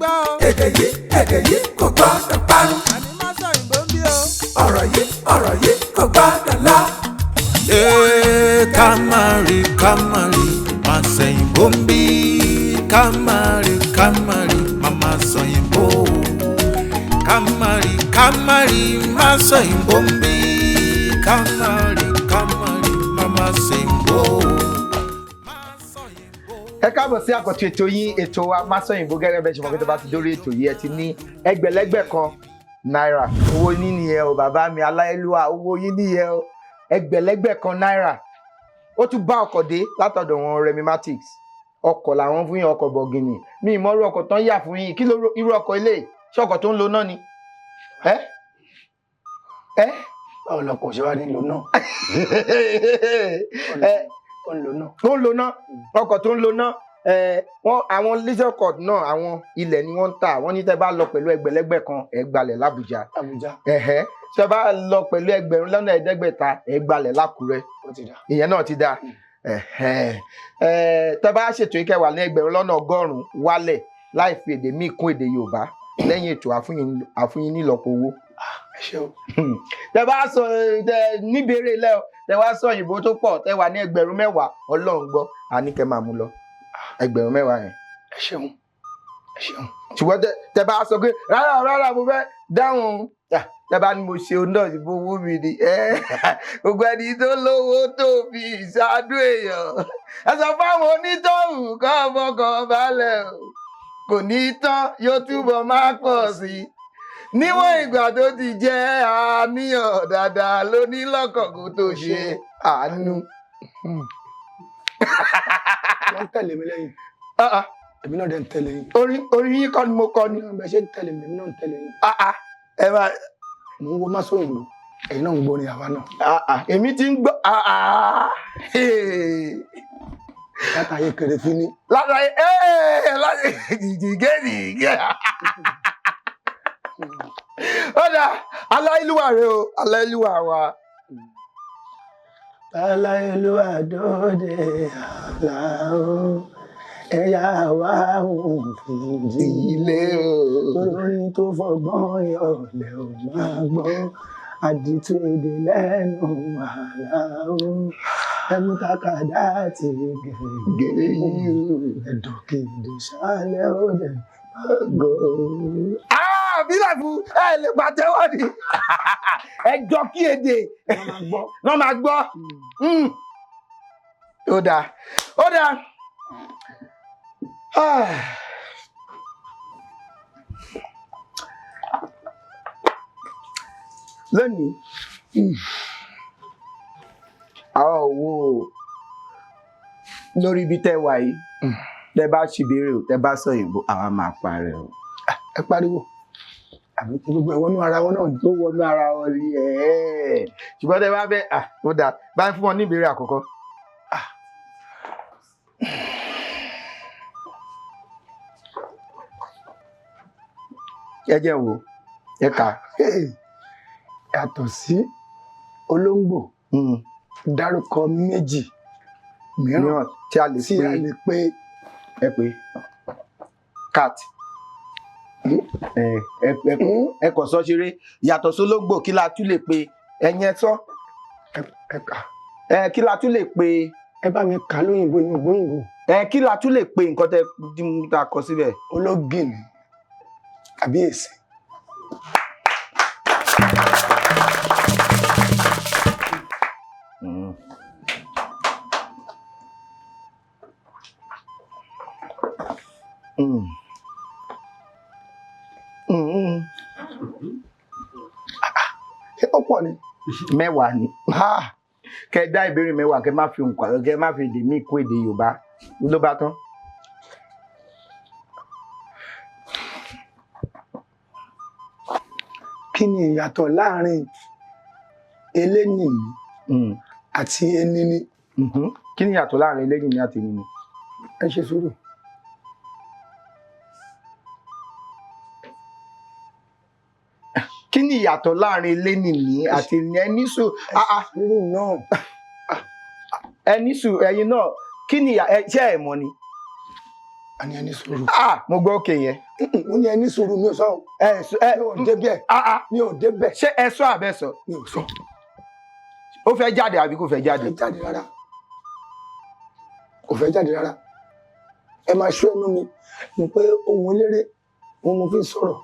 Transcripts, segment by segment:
gbọ́ o. Èdè yìí, èdè yìí kò gbọ́dọ̀ parun. Àní má sọ òyìnbó ń bí o. Ọ̀rọ̀ yìí, ọ̀rọ̀ yìí kò gbọ́dọ̀ lọ. Ee, ká má rí, ká má rí, má sẹ̀yìnbó ń bí. Ká má rí, ká má rí, má má sọ̀yìnbó. Ká má rí, ká má rí, má sọ̀yìnbó ń bí. Ká má rí, ká má rí, má má sẹ̀yìnbó. Má sọ̀yìnbó. Ẹ káàbọ̀ sí àkọ́tún ètò yín, ètò wa Masọ̀yìnbó. Gẹ́gẹ́ bẹ́ẹ̀ ṣe mọ̀ pé tó bá ti dórí ètò yìí, ẹ ti ní ẹgbẹ̀lẹ́gbẹ̀ kan náírà. Owó yín nìyẹn o, bàbá mi aláìlúwà, owó yín nìyẹn o, ẹgbẹ̀lẹ́gbẹ̀ kan náírà. Ó tún bá ọkọ̀ dé látọ̀dọ̀ wọn, Remi Matics. Ọkọ̀ làwọn fún yín, ọkọ̀ bọ̀gìnì. Mi ì mọ̀rú ọkọ̀ tán yà fún yín. Kí ló irú ọkọ̀ ilé? Ṣé ọkọ̀ tó ń lo náà ni? Ẹ ẹ Báwo lọkọ̀ ṣe wá nílò náà? Ẹ Ó ń lò náà. Tó ń lo ná, ọkọ̀ tó ń lo ná. Ẹ wọ́n àwọn leisure court náà, àwọn ilẹ̀ ni wọ́n ń tà. Wọ́n ní tẹ́ bá lọ pẹ̀lú ẹgbẹ̀lẹ́gbẹ̀ kan, ẹ gbalẹ̀ l'Ábùjá. Àbújá. Ẹ̀hẹ́, tẹ́ bá lọ pẹ̀lú 5,000,000, ẹ gbalẹ̀ l'Ákúrẹ́. Ó ti dà. Ìyẹn náà ti dáa. Ẹ̀hẹ́, ẹ tẹ́ bá ṣètò ìkẹwàá ní 100,000 wálẹ̀ láì fi èdè míì kún èdè Yorùbá lẹ́yìn ètò, àfúnyín nílọ́po owó. Ẹ ṣé o. Tẹ bá sọ tẹ níbèrè lẹ o, tẹ wá sọ òyìnbó tó pọ̀, tẹ wà ní 10,000, Ọlọ́run gbọ́, àní kẹ máa mú lọ 10,000 yẹn. Ẹ ṣeun, ẹ ṣeun. Ṣùgbọ́n tẹ bá sọ pé rárá rárá, mo fẹ́ dáhùn, tẹ bá ní mo ṣe òun náà, ìbò owó mi ni gbogbo ẹni tó lówó tó fi ìṣáájú èèyàn, ẹ sọ fáwọn onítọ̀hún kọ́ fọkàn balẹ̀ o, kò ní tán, yóò túbọ̀ máa pọ̀ sí i níwọ̀n ìgbà tó ti jẹ́ àníyàn dáadáa ló ní lọ́kàn kó tó ṣe àánú. Wọ́n ń tẹ̀lé mi lẹ́yìn. Ah, ah, Èmi náà dẹ̀ ń tẹ̀lé yín. Orin yín kọ́ ni mo kọ ni. Èmi náà, bẹ́ẹ̀ ṣe ń tẹ̀lé mi, èmi náà ń tẹ̀lé yín. Ah, ah, ẹ máa Mò ń wo Masọ̀yìnbó, ẹ̀yin náà ń gbọ́ orin àwa náà. Ah, ah, èmi ti ń gbọ́, ah, ah, hey. Látàyè kẹrẹfíní. Látàrí láti jìjìgé nìgé. Ó dà, aláìlúwà rẹ o, aláìlúwà wa. Aláìlúwà dóde àlà o, ẹ̀yà wa ò fìdí. Ilé o. Orin tó fọgbọ́n yọlẹ̀ ò máa gbọ́. Àdìtú èdè lẹ́nu àlà o. Ẹmu takàdá àti gègé. Ẹ̀dọ̀ kìdì ṣálẹ̀ ó dẹ̀ Go. Ah, bílẹ̀ fún ẹ lè pàtẹ́wọ́ ni. Ẹ jọ kí èdè máa gbọ́. Wọ́n máa gbọ́. Ó dáa, ó dáa. Ah. Lónìí, àwọn òwò lórí ibi tẹ́ wà yìí, tẹ́ bá ṣìbéèrè o, tẹ́ bá sọ òyìnbó, àwa máa parẹ́ o. Ẹ pariwo. Àbí tí gbogbo ẹ̀wọ̀nú ara wọn náà ni. Tó wọnú ara wọn ni ẹ̀. Ṣùgbọ́n tẹ́ bá fẹ́, ó dáa, bá ń fún wọn ní ìbéèrè àkọ́kọ́. Ẹ jẹ́ n wò ẹ kà. Hey, yàtọ̀ sí olóńgbò, dárúkọ méjì mìíràn Mìíràn tí a lè tí pè a lè pè. Ẹ pé cat. Ẹ ẹ ẹ ẹ kò sọ ṣeré. Yàtọ̀ sólógbò, kí la tún lè pe? Ẹ̀yin ẹ sọ. Ẹ kà. Ẹ kí la tún lè pe? Ẹ bá mi kà lóyìnbó ní ògbóyìnbó. Ẹ kí la tún lè pe nǹkan tẹ tí mo ta kọ síbẹ̀? Ológìní kàbíyèsí. Ṣé ó pọ̀ ni? 10 ni. Kẹ dá ìbéèrè 10, kẹ má fi nǹkan, kẹ má fi èdè míì kún èdè Yorùbá, ló bá tán. Kí ni ìyàtọ̀ láàrin elénìní àti enini? Kí ni ìyàtọ̀ láàrin elénìní àti enini? Ẹ ṣe sùúrù. Kí ni ìyàtọ̀ láàrin elénìní àti ẹni sùn? Ẹ ṣe sùúrù náà. Ẹni sùn, ẹyin náà, kí ni ṣé ẹ mọ̀ ni? A ní ẹni sùúrù. Ah, mo gbọ́ òkè yẹn. Mo ní ẹni sùúrù, mi ò sọ o. Ẹ sọ ẹ Mi ò débẹ̀. Ah ah. Mi ò débẹ̀. Ṣé ẹ sọ àbẹ sọ? Mi ò sọ. Ó fẹ́ jáde àbí kò fẹ́ jáde? Kò fẹ́ jáde rárá. Kò fẹ́ jáde rárá. Ẹ máa ṣọ́ ẹnu mi. Mo pé ohun eléré òun mo fi ń sọ̀rọ̀.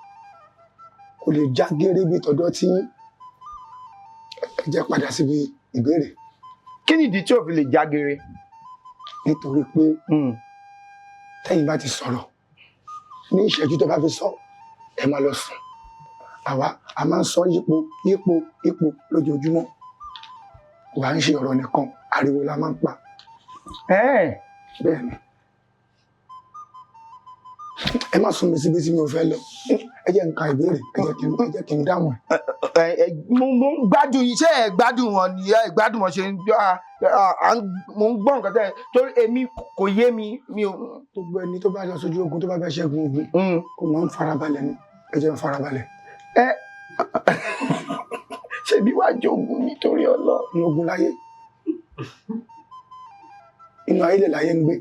Kò lè já géré bí tọ̀dọ̀ tí yín. Ẹ jẹ́ padà síbi ìbéèrè. Kí nìdí tí ò fi lè jágere? Nítorí pé tẹ́yìn bá ti sọ̀rọ̀ ní ìṣẹ́jú tó bá fi sọ, ẹ máa lọ sùn. Àwa a máa ń sọ yípo yípo yípo lójoojúmọ́. Wà á ń ṣe ọ̀rọ̀ nìkan, ariwo la máa ń pa. Bẹ́ẹ̀ ni. Ẹ má sún mi síbi tí mi ò fẹ́ lọ. Ẹ jẹ́ n ka ìbéèrè, ẹ jẹ́ kí n dáhùn ẹ̀. Ẹ mo ń gbádùn yín. Ṣé ẹ gbádùn wọn ni? Ẹ gbádùn wọn ṣe ń mo ń gbọ́ nǹkan tẹ́ ẹ torí èmi kò yé mi, mi ò. Gbogbo ẹni tó bá lọ sójú ogun, tó bá fẹ́ ṣẹ́gun ogun, ó máa ń farabalẹ̀ ni. Ẹ jẹ́ n farabalẹ̀. Ẹ ṣebí wàá jogun nítorí Ọlọ́run. Ní ogun láyé, inú ayé lè láyé ń gbé.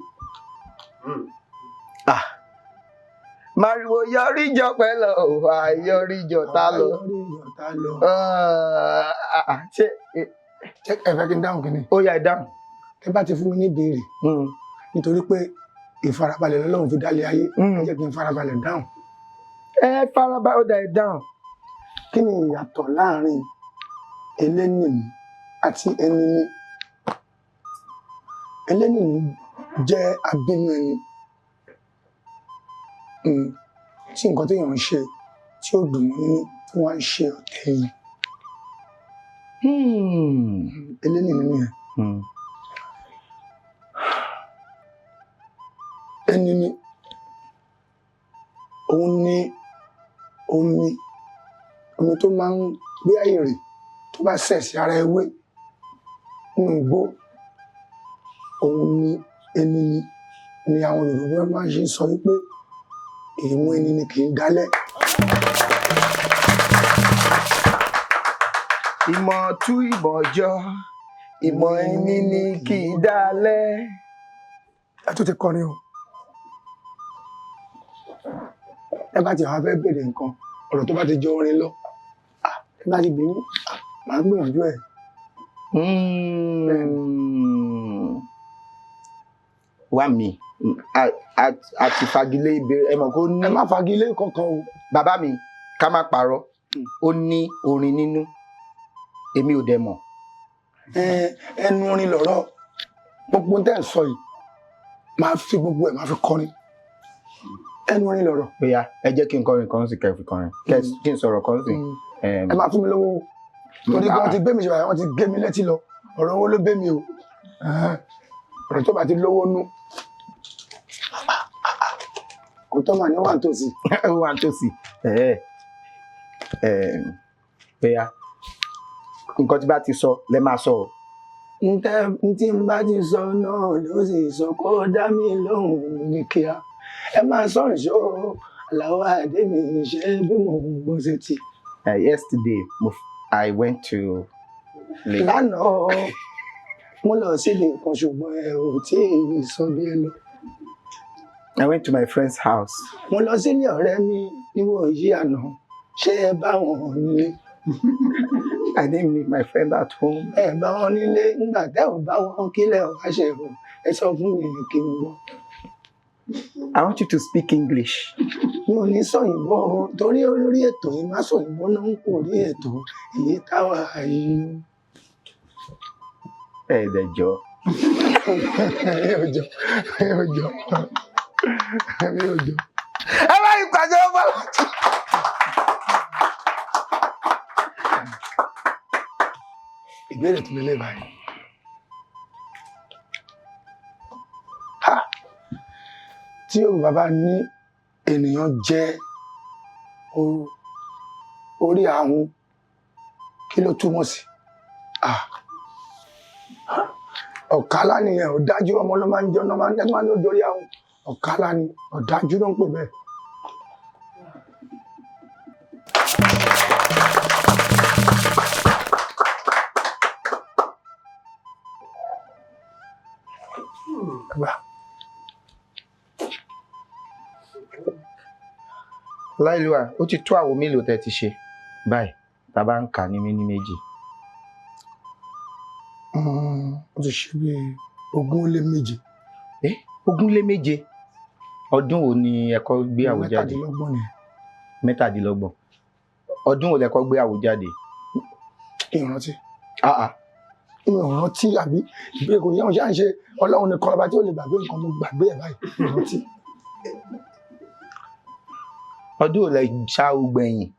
Ah. Màrìwò yọrí jọ pẹ̀lú àyọrí jọ tá lọ. Yọrí jọ tá lọ. Ah, ah, ṣé Ṣé ẹ fẹ́ kí n dáhùn kínní? Ó yá, ẹ dáhùn. Ẹ bá ti fún mi ní ìbéèrè, nítorí pé ìfarabalẹ̀ lọ́lọ́run fi dálé ayé, ẹ jẹ́ kí n farabalẹ̀ dáhùn. Ẹ farabalẹ̀, ó dá, ẹ dáhùn. Kí ni ìyàtọ̀ láàrin elénìní àti ẹnini? Elénìní jẹ́ abínú ẹni. Tí nǹkan téèyàn ń ṣe tí ó dùn mọ́ nínú, tí wọ́n á ń ṣe ọ̀tẹ̀ yìí. Elénìní nìyẹn. Ẹnini òun ni omi, omi tó máa ń gbé àìrè tó bá sẹ̀ sí ara ewé nínú igbó. Òun ni ẹnini ni àwọn Yorùbá máa ń ṣe sọ wípé ìmú ẹnini kì í dálẹ̀. Ìmọ̀ tú ìmọ̀ jọ, ìmọ̀ ẹni ni kì í dálẹ̀. Ẹ tún ti kọrin o. Ẹ bá ti wá fẹ́ béèrè nǹkan, ọ̀rọ̀ tó bá ti jọ orin lọ, ah, ẹ bá ti bínú, ah, màá gbìyànjú ẹ̀. Wá mi, a ti fagilé ìbéèrè, ẹ mọ̀ kó ní. Ẹ má fagilé kankan o. Bàbá mi, ká má parọ́, ó ní orin nínú, èmi ò dẹ̀ mọ̀. Ẹnu orin lọ̀rọ̀ gbogbo tẹ́ ẹ̀ sọ yìí, máa fi gbogbo ẹ̀ máa fi kọrin. Ẹnu orin lọ̀rọ̀. Bóyá ẹ jẹ́ kí n kọrin kan sí, kẹ́ fi kọrin, kí n sọ̀rọ̀ kan sí. Ẹ máa fún mi lówó o, torí pé wọ́n ti gbé mi ṣe báyìí, wọ́n ti gé mi létí lọ. Ọ̀rọ̀ owó ló gbé mi o. Ọ̀rọ̀ tó bá ti lówó nú kò tó máa ní wà nítòsí. Ó wà nítòsí. Bóyá nǹkan tí bá ti sọ lẹ máa sọ o. Ntẹ tí n bá ti sọ náà ló sì sọ, kó dá mi lóhùn ní kíá. Ẹ máa sọ ìṣó Àlàó Àdé mi, ṣe bí mò ń gbọ́ sétí. Yesterday I went to Lagos. Lánàá mo lọ síbi kan, ṣùgbọ́n ẹ ò tí ì sọ bí ẹ lọ. I went to my friend's house. Mo lọ sílé ọ̀rẹ́ mi níwò yí àná, ṣé ẹ bá wọn nílé? I didn't meet my friend at home. Ẹ bá wọn nílé, nígbà tẹ́ ò bá wọn, kílẹ̀ wá ṣe o? Ẹ sọ fún mi kí n gbọ́. I want you to speak English. Mi ò ní sọ̀yìnbó o, torí olórí ètò yìí má sọ̀yìnbó náà ń kò rí ètò èyí táwa yìí. Ẹ dẹ̀ jọ. Mi ò jọ, mi ò jọ, mi ò jọ. Ẹ bá yí pàṣẹ fọlá. Ìbéèrè tó lélẹ̀ báyìí. Ha! Tí Yorùbá bá ní ènìyàn jẹ́ orí ahun, kí ló túmọ̀ sí? Ah! Ọ̀kálá nìyẹn, ọ̀dájú ọmọ ló máa ń jẹ́, ọ̀nà máa ń jẹ́, máa ń lórí ahun. Ọ̀kálá ni, ọ̀dájú ló ń pè bẹ́ẹ̀. Gbà. Láìlúwà, ó ti tó àwo mélòó tẹ́ ti ṣe báyìí tá a bá ń kà ní méní méjì? Ó ti ṣe bí 27. 27? Ọdún wo ni ẹ kọ́ gbé àwo jáde? 27 ni. 27. Ọdún wo lẹ kọ́ gbé àwo jáde? Ìrántí. Ìrántí àbí ìbéèrè kò yẹ wọn ṣáà ń ṣe. Ọlọ́run nìkan ọba tí ó lè gbàgbé nǹkan, mo gbàgbé ẹ̀ báyìí. Ìrántí. Ọdún wo lẹ ṣáwó gbẹ̀yìn?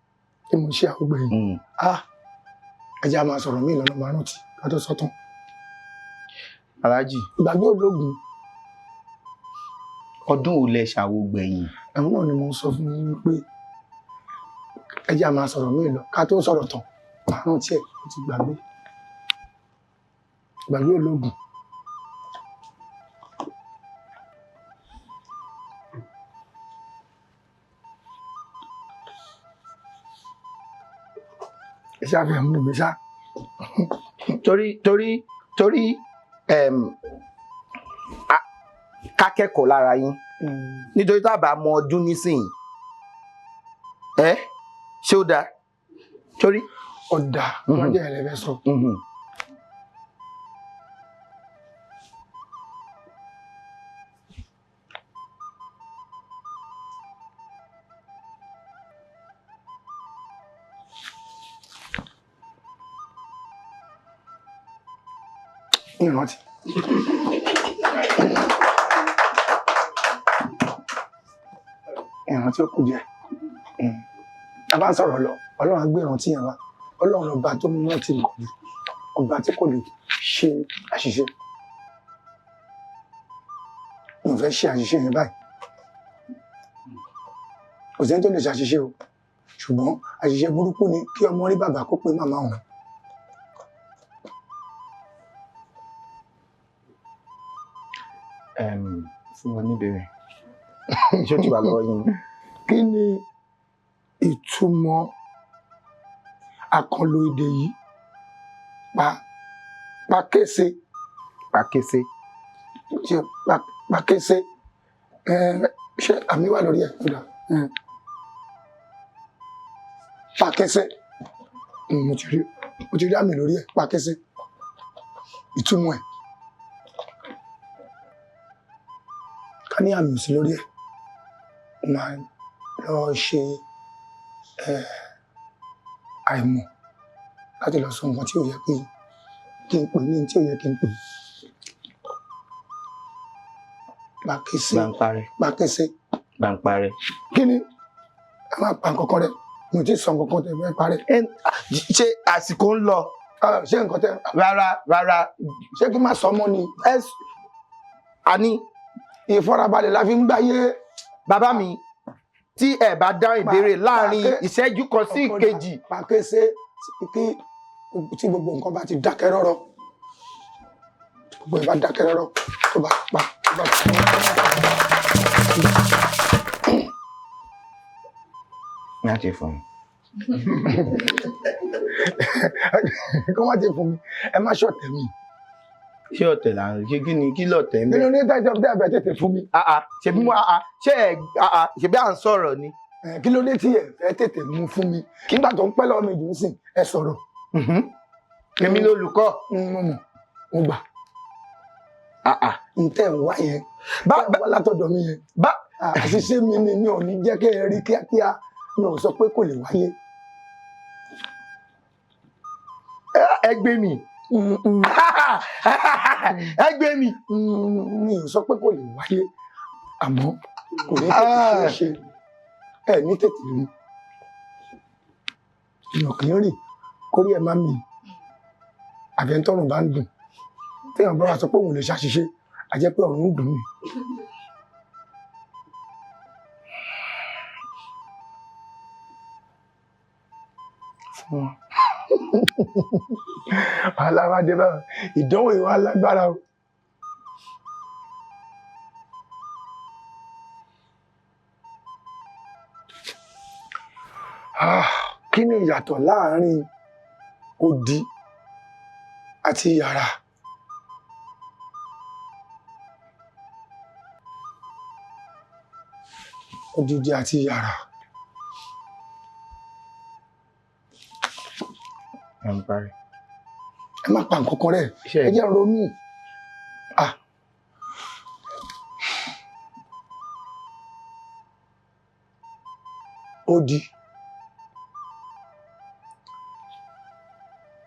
Kí mo ṣe àwọ̀ gbẹ̀yìn? Ẹ jẹ́ a máa sọ̀rọ̀ mí lọ́nà, máa rántí ká tó sọ́tàn. Aláàjì. Ìgbàgbé ológun. Ọdún wo lẹ ṣàwo gbẹ̀yìn? Ẹ̀hún náà ni mo ń sọ fún yín pé ẹ jẹ́ a máa sọ̀rọ̀ mí lọ ká tó sọ̀rọ̀ tán, máa rántí ẹ̀. Ó ti gbàgbé. Ìgbàgbé ológun. Ẹ ṣáà fẹ́ mú mi ṣá. Torí ká kẹ́kọ̀ọ́ lára yín, nítorí tá a bá mọ ọdún nísìnyí, ẹ ṣé ó dáa torí. Ọ̀dà wọ́n jẹ́ ẹlẹ́fẹ́ sọ. Ìrántí. Ìrántí ó kù díẹ̀. A bá ń sọ̀rọ̀ lọ, Ọlọ́run á gbé ìrántí yẹn wá. Ọlọ́run ọba tó mú rántí nǹkan jù, ọba tí kò lè ṣe àṣìṣe. Mo fẹ́ ṣe àṣìṣe yẹn báyìí. Kò sẹ́ni tó lè ṣàṣìṣe o, ṣùgbọ́n àṣìṣe burúkú ni kí ọmọ rí bàbá kó pe màmá òun. Fún wọn níbẹ̀rẹ̀, ṣé ó ti wà lọ́wọ́ yín? Kí ni ìtumọ̀ àkànlò èdè yìí? Pàkése. Pàkése. Ṣé pàkése? Ṣé àmì wà lórí ẹ̀? Kódà. Pàkése. Mo ti rí àmì lórí ẹ̀. Pàkése. Ìtumọ̀ ẹ̀. Ká ní àmì sí lórí ẹ̀. Máa lọ ṣe àìmọ̀ láti lọ sọ nǹkan tí ò yẹ kí n pè ní tí ò yẹ kí n pè. Pàkése. Bàǹparẹ́. Pàkése. Bàǹparẹ́. Kí ni? Ẹ máa pa nǹkan kan rẹ. Mo ti sọ nǹkan kan tẹ fẹ́ parẹ́. Ṣé àsìkò ń lọ? Ṣé nǹkan tẹ. Rárá rárá. Ṣé kí n má sọ mọ́ ni? Àní. Ìfarabalẹ̀ la fi ń gbáyé. Bàbá mi, tí ẹ bá dáhùn ìbéèrè láàrin ìṣẹ́jú kan sí ìkejì. Pàkése kí tí gbogbo nǹkan bá ti dákẹ́ rọ́rọ́, gbogbo ẹ̀ bá dákẹ́ rọ́rọ́, tó bá pa tó bá pa. Láti fún mi. Kí wọ́n ti fún mi, ẹ má ṣọ̀tẹ̀ mi. Ṣé ọ̀tẹ̀ là ń ṣe? Kí ni kí lọ̀tẹ̀ ń bẹ? Nínú ní tẹ́jọ́ tẹ́ ẹ bẹ̀ tètè fún mi. Ṣebí mo ṣé ẹ ṣebí à ń sọ̀rọ̀ ni. Kí ló dé tí ẹ fẹ́ tètè mú fún mi? Nígbà tó ń pẹ́ lọ́wọ́ mi jù ú sìn, ẹ sọ̀rọ̀. Èmi lolùkọ́. Mo mọ̀, mo gbà. N tẹ́ ń wá yẹn, bá wá látọ̀dọ̀ mi yẹn. Àṣìṣe mi ni mi ò ní jẹ́ kí ẹ rí kíákíá, mi ò sọ pé kò lè wáyé. Ẹ gbé mi. Ẹ gbé mi. Mi ò sọ pé kò lè wáyé, àmọ́ kò ní tètè ṣeé ṣe. Ẹ ní tètè rí. Èèyàn kì í rìn kórí ẹ má mi. Àfẹnutọ́rùn bá ń dùn. Téèyàn bá wá sọ pé òun lè ṣàṣìṣe, a jẹ́ pé ọ̀run ń dùn mí. Fún wọn. Wàhálà wá dé báwọn. Ìdánwò ìwà lágbára o. Kí ni ìyàtọ̀ láàárín odi àti yàrá? Odidi àti yàrá. Ẹ ń parí. Ẹ má pa nǹkan kan rẹ́, ẹ jẹ́ n ronú. Ah. Odi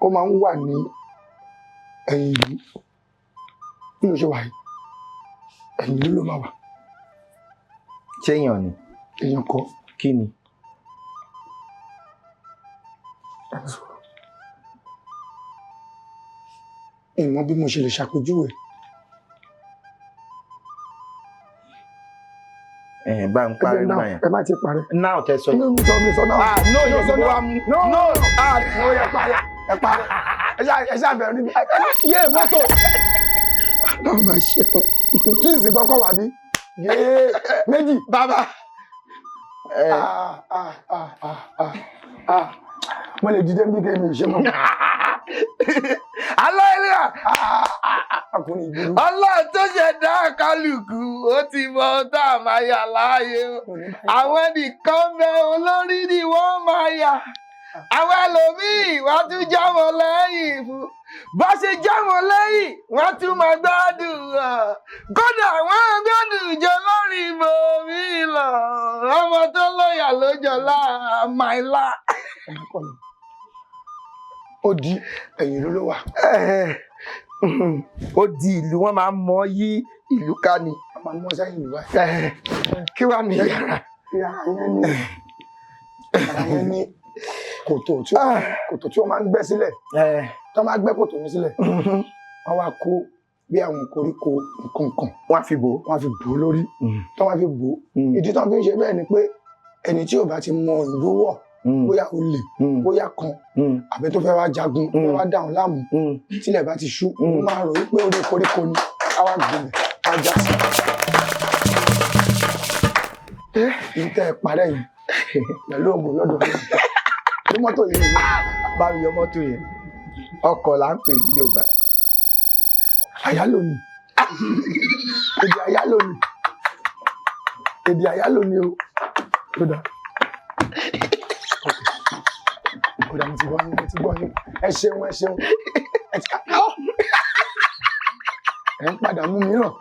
ó máa ń wà ní ẹ̀yìn ìlú. Bí mo ṣe wà yìí, ẹ̀yìn ìlú ló máa wà. Ṣé èèyàn ni? Èèyàn kọ́. Kí ni? Ìmọ̀ bí mo ṣe lè ṣàpèjúwe. Ẹ bá ń parí gbà yẹn. Ẹ má ti parí. Now tẹ sọ yìí. Mi sọ mi sọ náà. Ah no, yóò sọ náà. No no. Ah no, ẹ parí, ẹ parí. Ẹ ṣáà bẹ̀rẹ̀ níbi. Yé mọ́tò. Náà máa ṣe. Kí ìsìn gbọ́kọ̀ wà bí? Yé méjì. Bàbá. Ah ah ah ah ah ah. Mo lè dìde níbi kí mi ò ṣe mọ́. Aláìlera. Ọkùnrin ìgboro. Ọlọ́run tó ṣẹ̀dá kálukú ó ti mọ ohun tá a máa yà láàyè o. Àwọn ẹnìkan bẹ olórí ni wọ́n máa yà. Àwọn ẹlòmíì wọ́n tún jámọ́ lẹ́yìn fún. Bó ṣe jámọ́ lẹ́yìn, wọ́n tún máa gbádùn ọ̀. Kódà wọ́n gbádùn jọ lórí ibòmí lọ. Ọmọ tó lóyà ló jọlá màìlá. Ó di ẹ̀yìn ìlú ló wà. Ó di ìlú, wọ́n máa ń mọ yí ìlú ká ni. A máa mọ sẹ́yìn ìlú báyìí. Kí wàá ní yàrá? Yàrá yẹn ní yàrá yẹn ní kòtò tí kòtò tí wọ́n máa ń gbẹ́ sílẹ̀. Tí wọ́n máa gbẹ́ kòtò yẹn sílẹ̀, wọ́n wá kó bí àwọn koríko nǹkan kan. Wọ́n á fi bò ó. Wọ́n á fi bò ó lórí. Tí wọ́n á fi bò ó. Ìdí tí wọ́n fi ń ṣe bẹ́ẹ̀ ni pé ẹni tí ò bá ti mọ ìlú wọ̀, bóyá olè, bóyá kan, àbí tó fẹ́ wá jagun, tó fẹ́ wá dà wọ́n láàmú, tílẹ̀ bá ti ṣú, ó máa rò wípé orí koríko ni, á wá gbìnlẹ̀, á já sí. Ìtẹ́ ẹ parẹ́ yìí pẹ̀lú ògùn lọ́dọ̀ Ọlọ́run. Ní mọ́tò yìí ni. Bá mi yọ mọ́tò yẹn. Ọkọ̀ là ń pè ní Yorùbá. Àyálò ni. Èdè àyálò ni. Èdè àyálò ni o. Ó dà. Ó dà, mo ti gbọ́ yín, mo ti gbọ́ yín. Ẹ ṣeun, ẹ ṣeun. Ẹ ti ẹ ń padà mú mi ràn.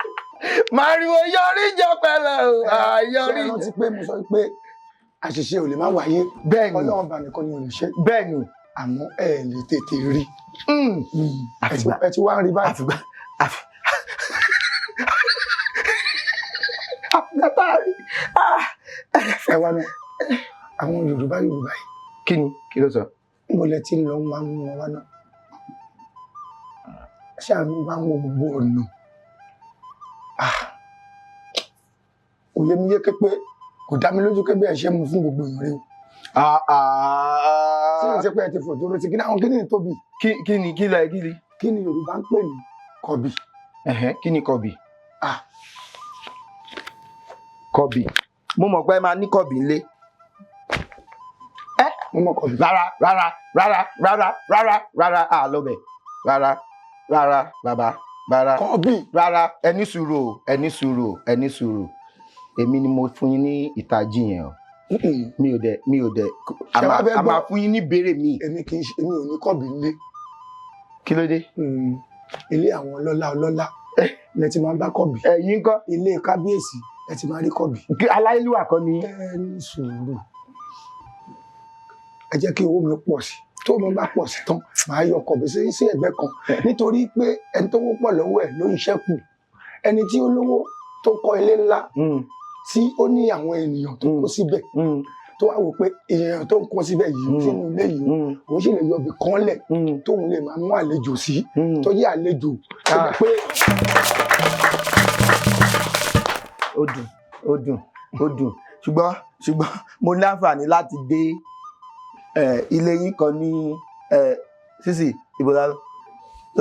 Màrìwò yọrí jọ pẹ̀lẹ́ o. Àyọrí. Ṣé ẹ rántí pé mo sọ pé àṣìṣe ò lè má wáyé? Bẹ́ẹ̀ni. Ọlọ́run bá nìkan ni ò lè ṣe. Bẹ́ẹ̀ni. Àmọ́ ẹ lè tètè rí. Ẹ ti wá ń rí báyìí. Àfìgbà àfìgbà tá a rí. Ẹ wá náà, àwọn Yorùbá Yorùbá yìí. Kí ni? Kí ló sọ? Níbo lẹ ti ń lọ máa ń mú wọn wá náà? Ṣé àánú bá ń wo gbogbo ọ̀nà? Òye mi yé ké pé kò dá mi lójú pé bí ẹ ṣe mú fún gbogbo èèyàn rí o. Ṣé ìṣe pé ẹ ti fò dúró sí kí ni àwọn kíni tóbi? Kí ni kí lẹ kí ni? Kí ni Yorùbá ń pè ní kọ̀bì? Kí ni kọ̀bì? Kọ̀bì. Mo mọ̀ pé ẹ máa ní kọ̀bì ńlé. Mo mọ̀ kọ̀bì. Rárá rárá rárá rárá rárá rárá à lọ́bẹ̀. Rárá rárá bàbá rárá. Kọ̀bì. Rárá, ẹ ní sùúrù o, ẹ ní sùúrù o, ẹ ní sùúrù. Èmi ni mo fún yín ní ìtají yẹn o. Mi ò dẹ̀ a máa fún yín ní ìbéèrè mi. Èmi kì í ṣe, èmi ò ní kọ̀bì ńlé. Kí ló dé? Ilé àwọn ọlọ́lá ọlọ́lá lẹ ti máa ń bá kọ̀bì. Ẹ̀yin ńkọ́? Ilé kábíyèsí lẹ ti máa rí kọ̀bì. Aláìlúwà kọ́ ni. Ẹ ní sùúrù. Ẹ jẹ́ kí owó mi pọ̀ sí. Tó mi bá pọ̀ sí tán, màá yọ kọ̀bì sí ẹ̀gbẹ́ kan. Nítorí pé ẹni tó wọ́pọ̀ lọ́wọ́ ẹ̀ ló ń ṣẹ́kù. Ẹni tí ó lówó tó kọ́ ilé ńlá tí ó ní àwọn ènìyàn tó kó síbẹ̀, tó wá wò pé èèyàn tó ń kó síbẹ̀ yìí sínú ilé yìí, òun sì lè yọ ibì kan lẹ̀ tóun lè máa mú àlejò sí, tó jẹ́ àlejò tó jẹ́ pé. Ó dùn, ó dùn, ó dùn, ṣùgbọ́n mo ní àǹfààní láti dé ilé yín kan ní sísì ìbòlá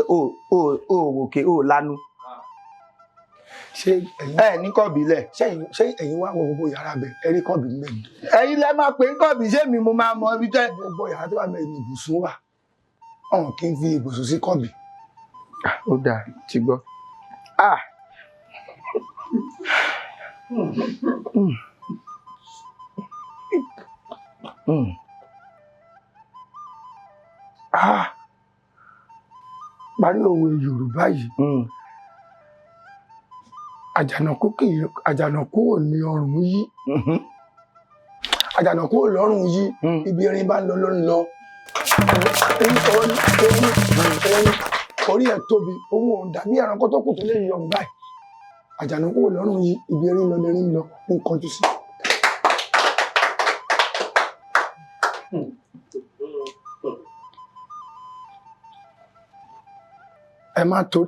ó wòkè ó lanu. Ṣé ẹ̀yin ẹ ní kọ̀bí lẹ̀. Ṣé ẹ̀yin wá wọ gbogbo yàrá bẹ̀ ẹ rí kọ̀bí ńbẹ̀ ni? Ẹ̀yin lẹ máa pè ń kọ̀bí, ṣé mi mo máa mọ ibi tẹ́. Gbogbo yàrá tó wà bẹ́ẹ̀ ni ibùsùn wà. Ọ̀hún kì í fi ibùsùn sí kọ̀bí. Ó dáa, ti gbọ́. Ah, parí òwe Yorùbá yìí. Àjànàkú kì í, àjànàkú ò ní ọrùn yí. Àjànàkú ò lọ́rùn yí. Ibi erin bá ń lọ ló ń lọ. Erin erin erin orí ẹ̀ tóbi, òun ò dàbí ẹranko tó kù tó lè yọrùn báyìí. Àjànàkú ò lọ́rùn yí, ibi erin lọ lerin lọ ń kọjú sí. Ẹ má tó,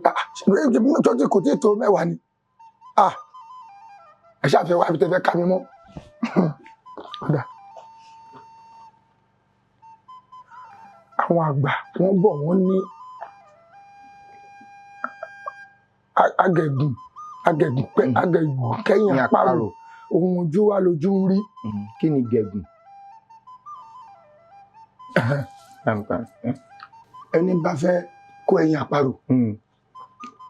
tó tí kò tí tó 10 ni. Ah, ẹ ṣàfihàn wá ibi tẹ́ fẹ́ ká mi mọ́. Ọ̀dà. Àwọn àgbà wọ́n bọ̀, wọ́n ní agẹ̀gùn agẹ̀gùn pẹ́ agẹ̀gùn kẹ́yìn Ní àparò, àparò. Ohun ojú wa lójú ń rí. Kí ni gẹ̀gùn? Ẹni bá fẹ́ kó ẹyin àparò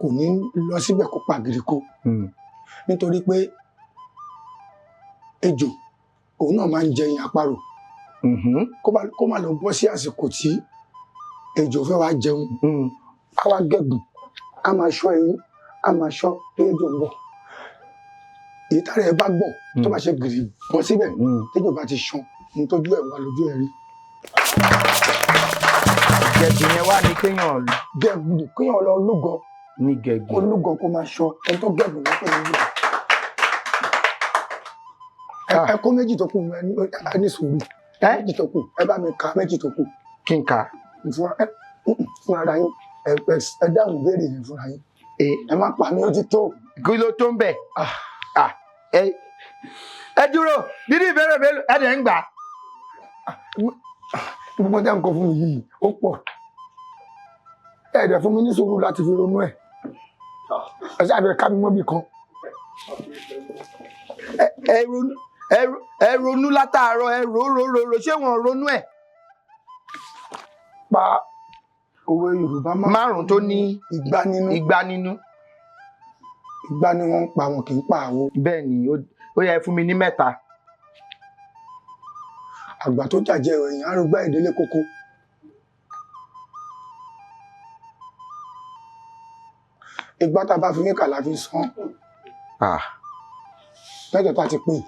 kò ní lọ síbẹ̀ kó pàgìrì kó, nítorí pé ejò òun náà máa ń jẹ ẹyin àparò. Kó má lọ bọ́ sí àsìkò tí ejò fẹ́ wá jẹun, á wá gẹ̀gùn, á máa ṣọ́ ẹyin, á máa ṣọ́ pé ejò ń bọ̀. Èyí tára ẹ bá gbọ̀n tó bá ṣe gìrì bọ́ síbẹ̀, tẹ́jọ́ bá ti ṣan ní tójú ẹ̀ wá lójú ẹ̀ rí. Gẹ̀gùn yẹn wá ní kéèyàn Gẹ̀gùn, kéèyàn lọ lúgọ. Ní gẹ̀gùn. Kó lúgọ, kó máa ṣọ́ ẹni tó gẹ̀gùn lọ́pọ̀ ní lúgọ. Ẹ kó méjì tó kù, ẹ ní sùúrù. Méjì tó kù, ẹ bá mi ka méjì tó kù. Kí n kà? Fúnra ara yín, ẹ dáhùn ìbéèrè yẹn fúnra yín. Ẹ má pa mí, ó ti tó. Kí ló tó ń bẹ̀? Ẹ dúró nínú ìbéèrè mélòó ẹ dẹ̀ ń gbà. Gbogbo tẹ́ ń kọ fún mi yìí ó pọ̀. Ẹ dẹ̀ fún mi ní sùúrù láti fi ronú ẹ̀. Ẹ ṣáà fẹ́ ká mi mọ́bì kan. Ẹ ronú látàárọ̀, ẹ rò rò rò rò, ṣé wọ́n ronú ẹ̀? Pa òwe Yorùbá márùn-ún tó ní ìgbà nínú. Ìgbà nínú. Ìgbà ni wọ́n ń pa, wọn kì í pa àwo. Bẹ́ẹ̀ ni, ó yẹ fún mi ní 3. Àgbà tó jàjẹ ẹ̀yìn arúgbá ìdílé kókó. Ìgbà tá a bá fi ní kàlà fi sán. Mẹ́tẹ̀ẹ̀ta ti pín.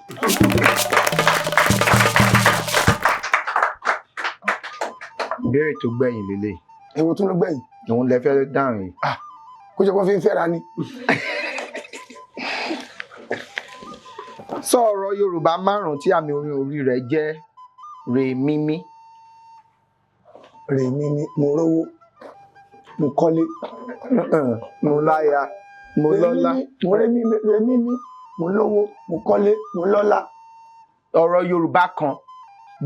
Ìbéèrè tó gbẹ̀yìn lélẹ̀. Èwo tún ló gbẹ̀yìn? Òun lẹ fẹ́ dáhùn yìí. Kó jẹ́ kó fi ń fẹ́ra ni. Sọ ọ̀rọ̀ Yorùbá márùn-ún tí àmì orin orí rẹ̀ jẹ́ rèmímí. Rèmímí, mo rówó, mo kọ́lé. Mo láya, mo lọ́lá. Mo rémímí, rèmímí, mo lówó, mo kọ́lé, mo lọ́lá. Ọ̀rọ̀ Yorùbá kan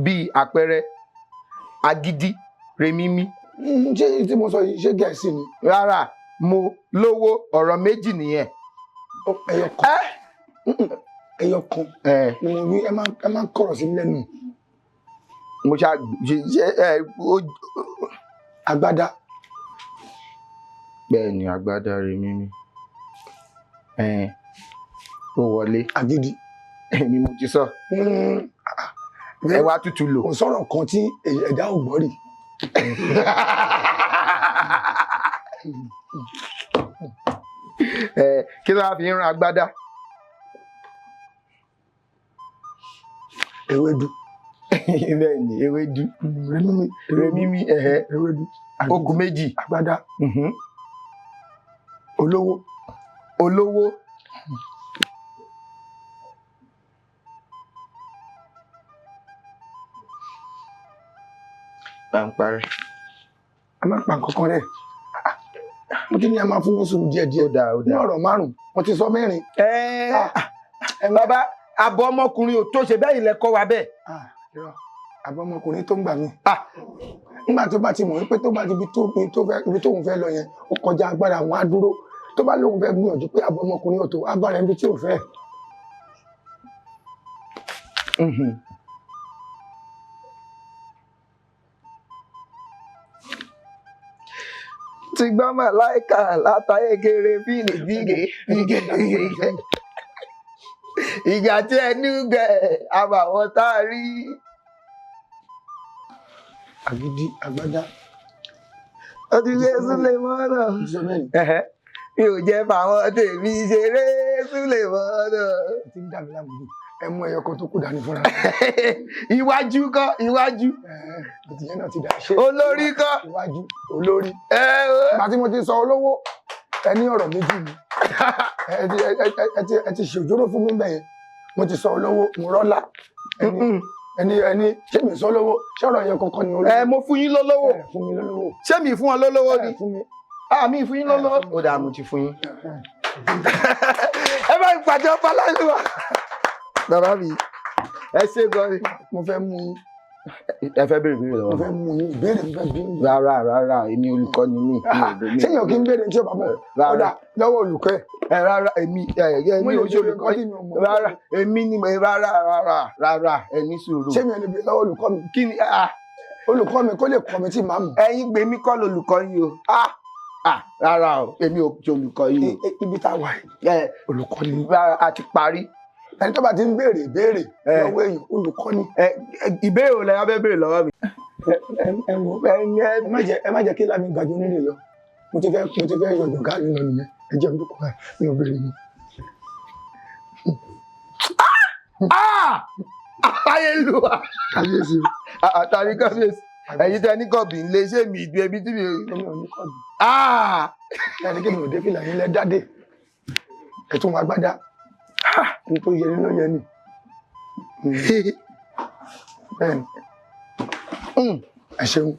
bíi àpẹẹrẹ agídí, rèmímí. Ṣé tí mo sọ yìí ṣé Gẹ̀ẹ́sì ni? Rárá, mo lówó, ọ̀rọ̀ méjì nìyẹn. Ẹyọ kan. Ẹyọ kan. Ni mo wí, ẹ má kọ̀rọ̀ sí mi lẹ́nu. Mo ṣá ṣe ẹ ó. Agbádá. Bẹ́ẹ̀ ni, agbádá rèmímí. Ó wọlé. Agídí. Èmi mo ti sọ. Ẹ wá tútù lò. Kò sọ̀rọ̀ kan tí ẹ̀dá ò gbọ́ rí. Kí ló wá fi ń rán agbádá? Ewédú. Bẹ́ẹ̀ ni, ewédú. Rèmímí. Rèmímí, ẹ̀hẹ́. Ewédú. Ó kù méjì. Agbádá. Olówó. Olówó. Bá ń parẹ́. Ẹ má pa nǹkan kan rẹ̀. Mo ti ní ẹ máa fún mi sùúrù díẹ̀ díẹ̀. Ó dáa, ó Ní dáa. ọ̀rọ̀ márùn-ún, mo ti sọ mẹ́rin. Bàbá, àbọ̀ ọmọkùnrin ò tó ṣe bẹ́ẹ̀, ilẹ̀ kọ́ wa bẹ́ẹ̀. Irọ́, àbọ̀ ọmọkùnrin tó ń gbà mí. Nígbà tó bá ti mọ̀ wípé tó bá ti ibi tóun fẹ́ lọ yẹn, ó kọjá agbára àwọn, á dúró. Tó bá lóun fẹ́ gbìyànjú pé àbọ̀ ọmọkùnrin ò tó, á bára ẹni tí ò fẹ́. Ti gbọ́ màláìka látàyè kéré fíìlì fíìgè fíìgè fíìgè. Ìgbà tí ẹnu gẹ̀ àbàwọ́n tá a rí. Àgídí, agbádá, Ó ti ṣe Súlẹ̀mọ́nà. Mo ti sọ mẹ́rin. Ẹ̀hẹ́. Mi ò jẹ́ fáwọn tèmi ṣeré Súlẹ̀mọ́nà. Ẹ ti ń dà mí láàmú jù. Ẹ mú ẹyọ kan tó kù dání fúnra. Iwájú kọ́, iwájú. Ìyẹn náà ti dà ṣe. Olórí kọ́. Iwájú olórí. Ẹ o. Ìgbà tí mo ti sọ olówó, ẹ ní ọ̀rọ̀ méjì ni. Ẹ ti ṣòjóró fún mi bẹ́yẹn. Mo ti sọ olówó, mo rọ́lá. Ẹni ṣé mi sọ olówó? Ṣé ọ̀rọ̀ yẹn kankan ni olówó? Ẹ mo fún yín lólówó. Ẹ fún mi lólówó. Ṣé mi fún ọ lólówó ni? Ẹ fún mi. Ah, mi fún yín lólówó. Ó dáa, mo ti fún yín. Ẹ bá mi pàjọ Fọláṣíwà. Bàbá mi, ẹ ṣé gan ni. Mo fẹ́ mú yín. Ẹ fẹ́ béèrè béèrè Mo lọ́wọ́ mi. fẹ́ mú yín. Ìbéèrè mo fẹ́ bí yín. Rárá rárá, èmi olùkọ́ ni mí. Mi ò béèrè. Ṣé èèyàn kì í béèrè tí ó bá mọ̀? Rárá. Ó dà lọ́wọ́ olùkọ́ ẹ̀. Ẹ rárá, èmi ẹ ẹ Mo mi lè ò ṣe béèrè olùkọ́ nǹkan tí mi ò mọ̀. Rárá, èmi ni rárá rárá rárá, ẹ ní sùúrù. Ṣé mi ò lè béèrè lọ́wọ́ olùkọ́ mi? Kí ni ah Olùkọ́ mi kó lè kọ́ mi tí màá mọ̀. Ẹ̀yin gbé mi kọ́ lolùkọ́ yín o. Ah ah rárá o, èmi ò ṣe olùkọ́ yín o. Ibi tá a wà yìí, Ẹ olùkọ́ ni. Rárá, a ti parí. Ẹni tó bá ti ń béèrè ìbéèrè Ẹ. lọ́wọ́ èèyàn, olùkọ́ ni. Ẹ ìbéèrè wo lẹ wá fẹ́ béèrè lọ́wọ́ mi? Ẹ wò, ẹ má jẹ́ kí lámì gàjọ nílé lọ. Mo ti fẹ́ yọjọ gáàrí lọ nìyẹn. Ẹ jẹ́ olùkọ́ ẹ, mi ò béèrè mọ́. Ah! Ayélujára. Kábíyèsí o. Àtàrí kábíyèsí. Ẹ̀yin tẹ ní kọ̀bì ń lé ṣé mi ìdú ẹbí tí mi. Èmi ò ní kọ́ọ̀dù. Ah! Ẹni kí ni òde fìlà yín lẹ dáde. Ẹ tún wá gbádá. N tó yẹ ní ló yẹ ni. Bẹ́ẹ̀ni. Ẹ ṣeun.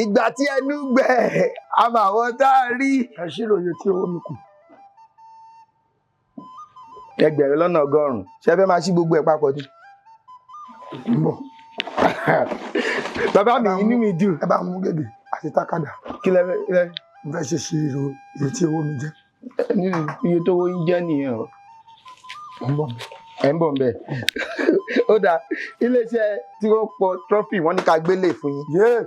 Ìgbà tí ẹnu gbẹ, àmọ́ àwọn tá a rí. Ẹ ṣírò iye tí owó mi kù. 1,100,000. Ṣé ẹ fẹ́ máa ṣí gbogbo ẹ̀ papọ̀ ni? Ń bọ̀. Bàbá mi, inú mi dùn. Ẹ bá mú gègé àti tákàdá. Kí lẹ fẹ́? Mo fẹ́ ṣe ṣírò iye tí owó mi jẹ́. Nínú iye tó owó yín jẹ́ nìyẹn o. Mo ń bọ̀. Ẹ̀ ń bọ̀ nbẹ̀. Ó dáa, iléeṣẹ́ tí wọ́n pọ̀ trọ́fì wọ́n ní ká gbélé fún yín. Yéè!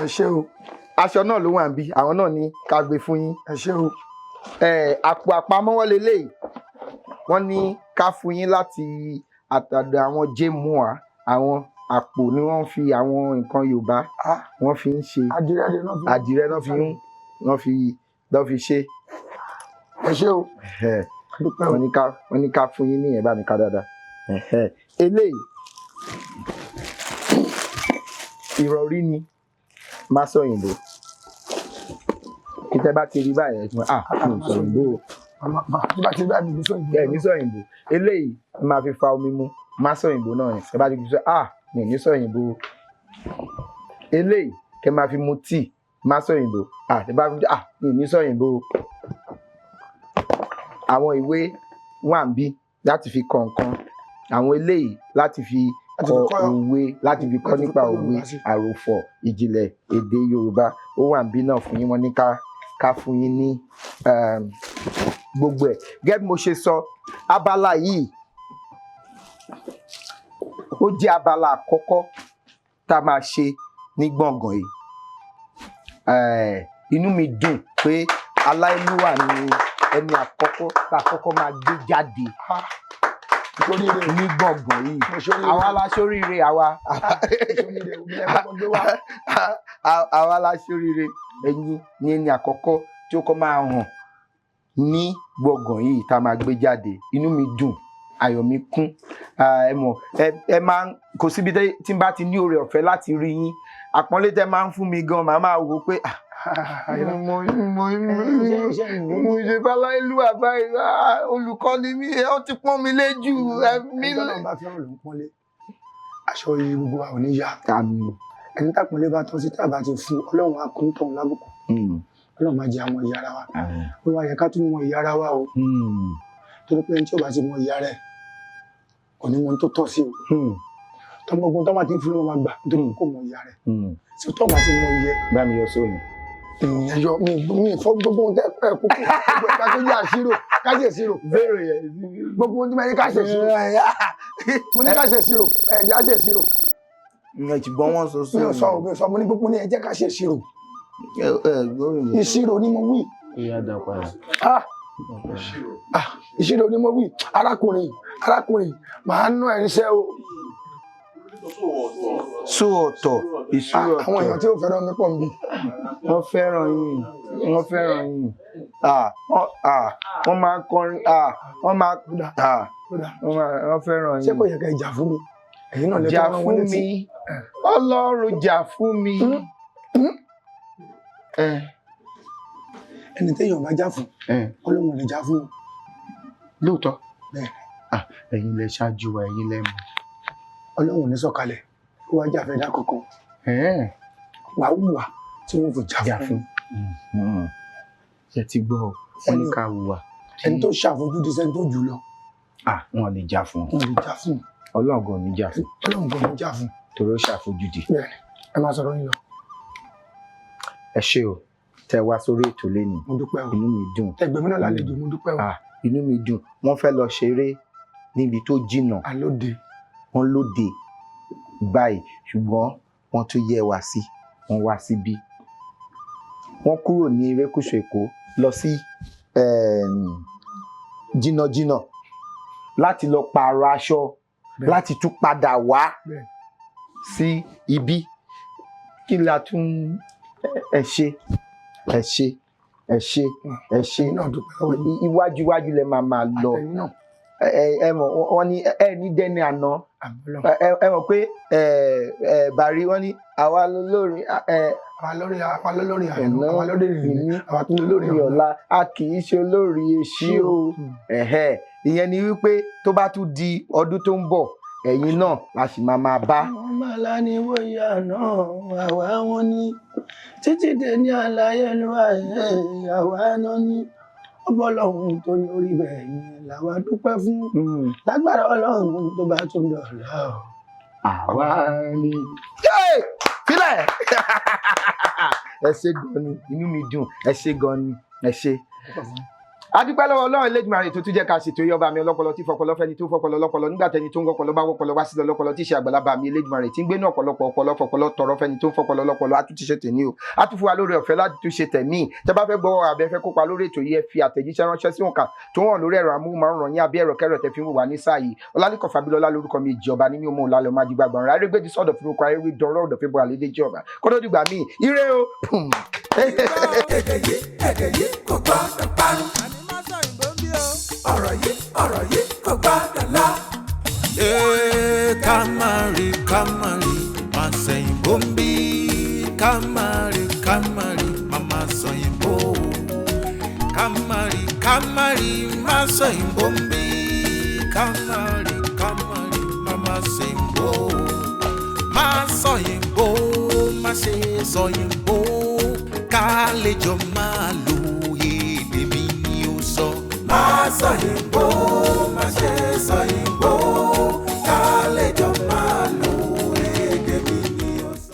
Ẹ ṣé o. Aṣọ náà ló wà níbí, àwọn náà ní ká gbé fún yín. Ẹ ṣé o. Ẹ àpò àpamọ́wọ́ leléyìí. Wọ́n ní ká fún yín láti àtàdọ̀ àwọn Jemua, àwọn àpò ni wọ́n fi àwọn nǹkan Yorùbá wọ́n fi ń ṣe. Àdìrẹ náà fi. Àdìrẹ náà fi ń náà fi ṣe. Ẹ ṣé o. Dúpẹ́ o. Wọ́n ní ká fún yín níyẹn, bá mi ká dáadáa. Eléyìí ìrọ̀rí ni, má sọ òyìnbó. Kí tẹ́ bá ti rí báyìí, ẹ ti mọ̀, ah, mi ò sọ òyìnbó o. Bí bá ti rí báyìí, mi ò sọ òyìnbó. Ẹ ní sọ òyìnbó. Eléyìí máa fi fa omi mu, má sọ òyìnbó náà yẹn. Ẹ bá ti sọ, ah, mi ò ní sọ òyìnbó o. Eléyìí kẹ́ máa fi mu tíì, má sọ òyìnbó. Ah, ẹ bá fi, ah, mi ò ní sọ òyìnbó o. Àwọn ìwé wà níbí láti fi kọ nǹkan. Àwọn eléyìí láti fi Láti kọ fi kọ́ òwe, láti fi kọ́ láti fi nípa kọ́ òwe, Yorùbá sí. àròfọ̀, ìjìnlẹ̀ èdè Yorùbá. Ó wà níbí náà fún yín, wọ́n ní ká fún yín ní gbogbo ẹ̀. Gẹ́gẹ́ bí mo ṣe sọ, abala yìí ó jẹ́ abala àkọ́kọ́ tá a máa ṣe ní gbọ̀ngàn yìí. Inú mi dùn pé Aláìlúwà ni ẹni àkọ́kọ́ tá a kọ́kọ́ máa gbé jáde ní gbọ̀ngàn yìí. Àwa la ṣoríire, àwa. Àwa la ṣoríire. Ẹ̀yin ni ẹni àkọ́kọ́ tí ó kọ́ máa hàn ní gbọ̀ngàn yìí tá a máa gbé jáde. Inú mi dùn, ayọ̀ mi kún. Ẹ mọ̀, ẹ máa ń, kò síbi tí n bá ti ní oore ọ̀fẹ́ láti rí yín. Àpọ́nlé tẹ́ máa ń fún mi gan, màá máa wò pé, ah, mo ṣe Fáláìlúwà báyìí, ah, olùkọ́ ni mí, ó ti pọ́n mi lé jù, ẹ mi Ẹni tọ́lọ́run bá fẹ́ràn ló ń pọ́nlé. Aṣọ yìí gbogbo wa ò ní yá. Àmín. Ẹni tápọ́nlé bá tọ́ sí tá a bá ti fún, Ọlọ́run á kún tọ̀hún lábùkù. Ọlọ́run máa jẹ àwọn ìyá ara wa. Ó wá yẹ ká tún mọ ìyá ara wa o. Torí pé ẹni tí ò bá ti mọ ìyá rẹ̀ kò ní mọ ohun tó tọ́ sí o. Tọmọgun tó máa ti ń fún ló máa gbà nítorí kò mọ ìyá rẹ̀. Tí tó bá ti mọ ìyẹ. Bá mi yọ sóòlù. Ìyẹn yọ mi fọ gbogbo ohun tẹ ẹ kúkú gbogbo ẹ̀ka tó yẹ àṣírò ká ṣe ìṣirò. Zero yẹn. Gbogbo ohun tí mo ní ká ṣe ìṣirò. Mo ní ká ṣe ìṣirò. Ẹ jẹ́ á ṣe ìṣirò. Ẹ ti gbọ́ wọ́n sọ Mi ò sọ, mi ò sọ, mo ní gbogbo ní ẹ jẹ́ ká ṣe ìṣirò. Ìṣirò ni mo wí. Ìyá dá padà. Ah! Ah! Ìṣirò ni mo wí. Arákùnrin, arákùnrin, màá ná ẹ̀ níṣẹ́ o. Sọ ọ̀tọ̀, ìṣúrò ọ̀tọ̀. Àwọn èèyàn tí ó fẹ́ràn mi pọ̀ nbí. Wọ́n fẹ́ràn yín, wọ́n fẹ́ràn yín. Ah, wọ́n máa kọrin, wọ́n máa wọ́n fẹ́ràn yín. Ṣé kò yẹ kẹ́ jà fún mi? Ẹ̀yin náà lè jà tọ́ wọn fún létí. mi, Ọlọ́run jà fún mi. Ẹni téèyàn bá jà fún, Ọlọ́run lè jà fún. Lóòótọ́. Bẹ́ẹ̀. Ẹ̀yin lẹ ṣáájú wa, ẹ̀yin lẹ mọ̀. Ọlọ́run ní sọ̀kalẹ̀ kó wá jà fẹ́ dá kankan. Wàá wùwà tí wọ́n fi jà fún. Ṣé ti gbọ́ ọ, wọ́n ní ká wùwà. Ẹni tó ṣàfojúdi sẹ́ni tó jù lọ. Wọn lè jà fún. Wọn lè jà fún. Ọlọ́run gan ní jà fún. Ọlọ́run gan ní jà fún. Torí ó ṣàfojúdi. Bẹ́ẹ̀ni, ẹ máa sọ̀rọ̀ yín lọ. Ẹ ṣé o, tẹ wá sórí ètò lénìí. Mo dúpẹ́ o. Inú mi dùn. Ẹgbẹ́ mi náà lálejò, mo dúpẹ́ o. Inú mi dùn. Wọ́n fẹ́ lọ ṣeré níbi tó jìnnà. Alóde. Wọ́n lóde báyìí, ṣùgbọ́n wọ́n tún yẹ wá sí, wọ́n wá síbí. Wọ́n kúrò ní erékùṣù Èkó lọ sí jìnnàjìnnà láti lọ pààrọ̀ aṣọ, láti tún padà wá sí ibi. Kí la tún ẹ ṣe, ẹ ṣe, ẹ ṣe, ẹ ṣe. Iwájú iwájú lẹ máa máa lọ. Ẹ mọ̀ wọ́n ní ẹ ní dẹ́ni àná. Ẹ mọ̀ pé Bàrí wọ́n ní àwa lólórin. Àwa lórí, àwa lólórin àná, àwa lórí ìrìn, àwa tún lórí ọ̀la, a kì í ṣe olórí eṣí o. Ìyẹn ni wípé tó bá tún di ọdún tó ń bọ̀, ẹ̀yin náà la sì máa máa bá. Àwọn màlá ni wòye àná, àwa wọn ní títí dé ní àlàyé ló wà, àwa náà ní ọbọ̀lọ́hún tó ní orí bẹ́ẹ̀ yẹn làwa dúpẹ́ fún, lágbára Ọlọ́run tó bá tún dọ̀la o. Àwa ni. Sílẹ̀ ẹ ṣé gan ni, inú mi dùn, ẹ ṣé gan ni, ẹ ṣé. A dúpẹ́ lọ́wọ́ Ọlọ́run Elédùmarè tó tún jẹ́ ká ṣètò yọba mi ọlọ́pọlọ tí fọpọlọ fẹ́ni tó fọpọlọ lọ́pọlọ nígbà tẹni tó ń gọpọlọ bá wọpọlọ wá sílẹ̀ lọ́pọlọ tí í ṣe àgbàlagbà mi Elédùmarè tí ń gbénú ọ̀pọ̀lọpọ̀ ọpọlọ fọpọlọ tọrọ fẹ́ni tó ń fọpọlọ lọ́pọlọ. A tún ti ṣe tèmi o, a tún fún wa lórí ọ̀fẹ́ láti tún ṣe tẹ̀mí. Tẹ́ bá fẹ́ gbọ́ àbẹ́ fẹ́ kópa lórí ètò yìí, ẹ fi àtẹ̀jíṣẹ́ ránṣẹ́ sí òǹkà tó hàn lórí ẹ̀rọ amóhùnmáwòrán yín àbí ẹ̀rọ kẹ́rọ tẹ́ fi ń wò wá ní sáà yìí. Ọlálẹ́kọ̀ Fábílọ́lá lórúkọ mi, ìjọba ní mi ò mọ̀ ọ̀làlẹ̀ ọmọ ajígbàgbọ̀n rẹ̀ arégbèjì sọ̀dọ̀ fúnukọ ayéwé dọ̀rọ̀ ọ̀dọ̀ fẹ́ bọ́ àlédè jọba kótó dìgbà míì, ire o. Èdè yìí, èdè yìí kò gbọ́dọ̀ parun. Ọ̀rọ̀ yìí, ọ̀rọ̀ yìí kò gbọ́dọ̀ lọ. Ká má rí, ká má rí, má sẹ̀yìnbó ń bí. Ká má rí, ká má rí, má má sọ̀yìnbó. Ká má rí, ká má rí, má sọ̀yìnbó ń bí. Ká má rí, ká má rí, má má sẹ̀yìnbó. Má sọ̀yìnbó, má ṣe sọ̀yìnbó. Ká lè jọ máa lò.